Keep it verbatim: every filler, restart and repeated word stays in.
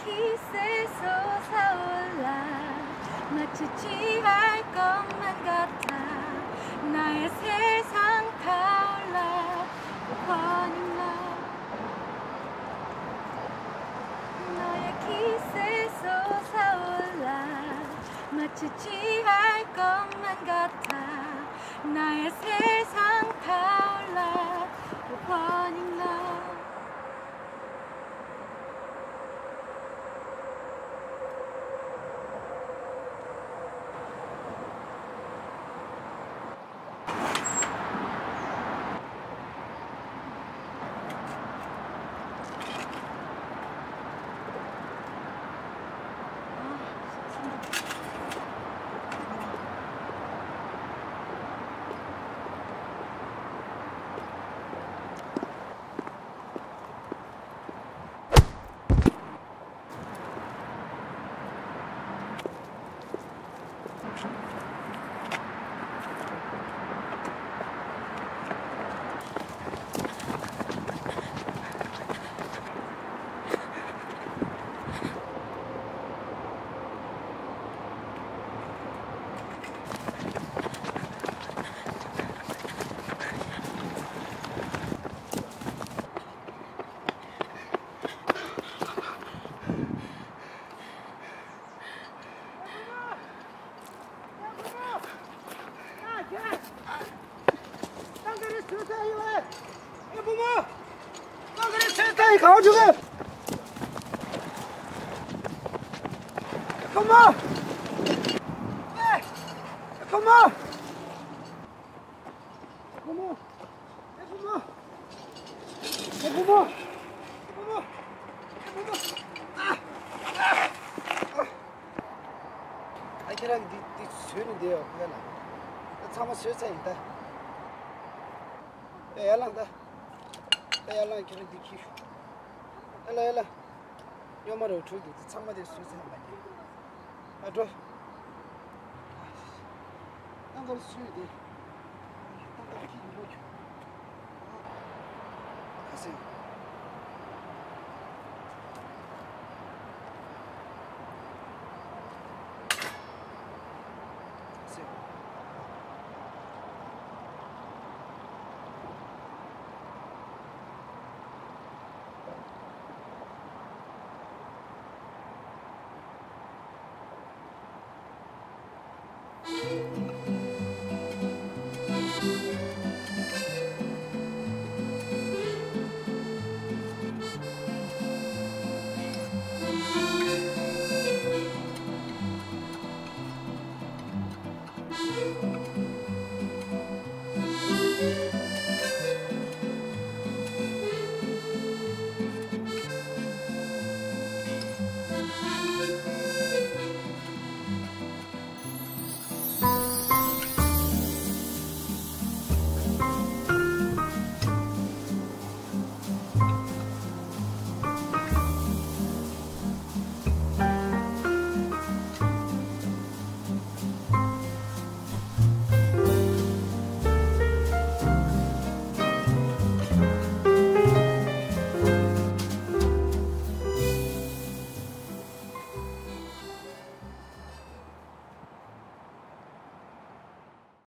이 새 솟아올라 마치 지할 것만 같아. 나의 세상 타올라 Falling love. 너의 기세 쏟아올라 마치 지할 것만 같아. 나의 세상 타올라 Falling love. ཨ། ཁྱེད་རང་གིས་འདི་འདི་བཟོས་ནས་བསྡད་ཡོད་ཁོ་ལ། ད་ཚང་མ་བཟོས་ཚར་ཡིན་ད། ཨེ་ཡར་ལངས་ད། ཨེ་ཡར་ལངས། ཁྱེད་རང་འདི་ཁྱེར། ཨེ་ལ་ཨེ་ལ། སྨྱོན་མ་རེད། འཁྲུག་འདུག་ཚང་མ་དེ་བཟོས་ཚར་ཡིན་པ་ཀྱི། ཨ་འགྲོ། ཏང་ཏར་སུས་དེ། ཏང་ཏར་གྱི་ཡིན་ལོ་ཁྱོད། ཁ་སེང་།